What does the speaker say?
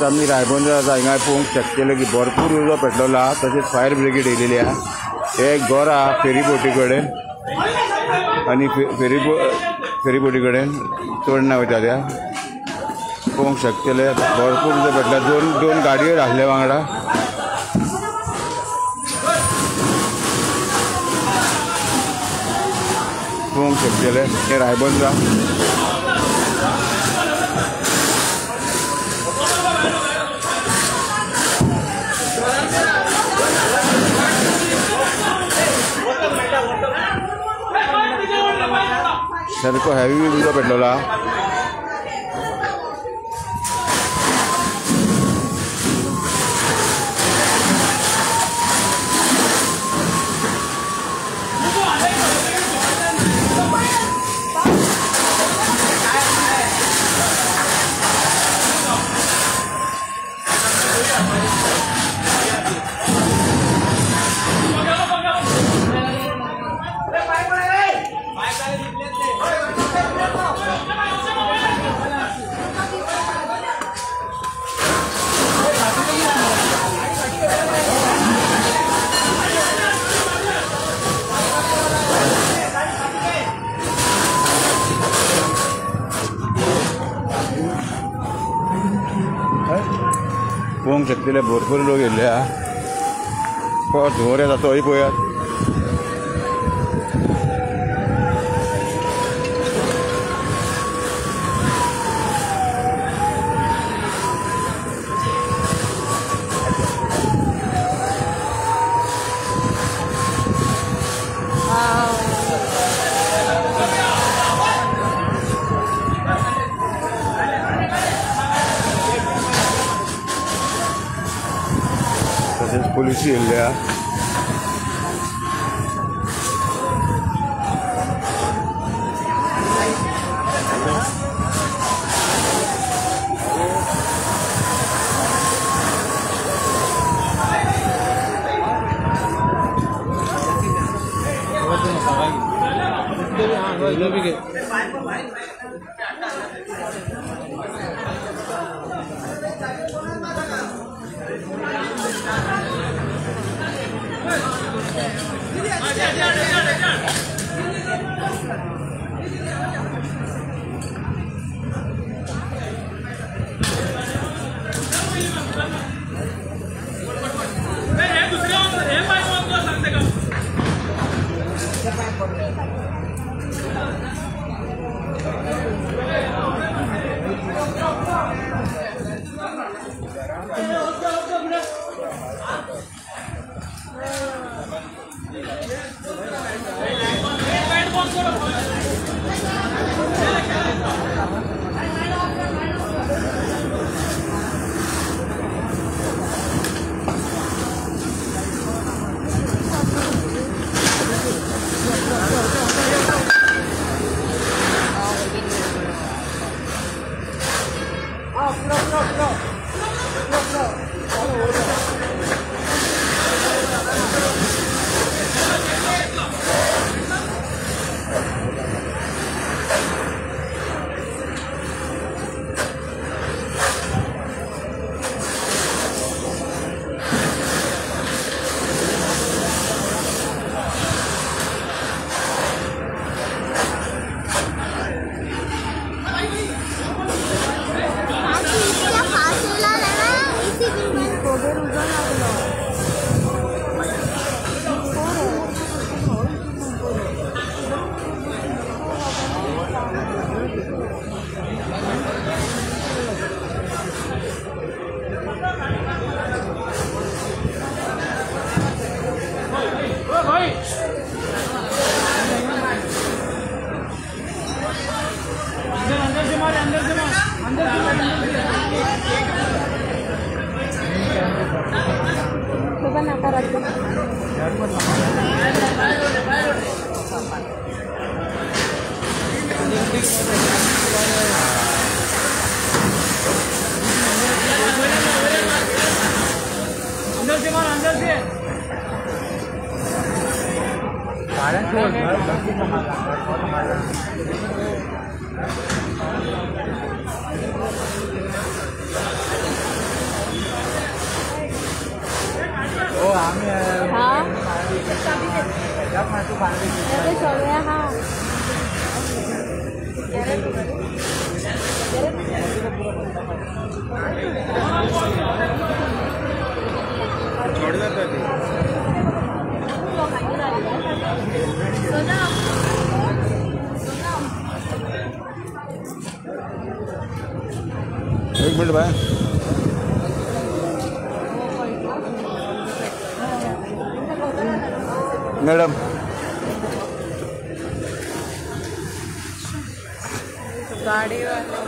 आतां आमी रायबंदर आसा हिंगा पळोवंक शकतले की भरपूर उजो पेटलेलो आहा. तशेंच फायर ब्रिगेड येयलेली आहा. हे घर आहा फेरीबोटी कडेन आनी फेरीबोटी कडेन चोडणा वयता त्या पळोवंक शकतले. भरपूर उजो पेटला. दोन दोन गाडयो आसले वांगडा. पळोवंक शकतले हे रायबंदरा. सारको हेवी उजो पेटलेलो आहा. पळोवंक शकतले भरपूर लोक येयल्ले आहा. धुंवर येता तोय पळयात. तशेंच पुलिसी येयल्ले आहा. एक मिनट भाई। मॅडम गाड़ी वाले।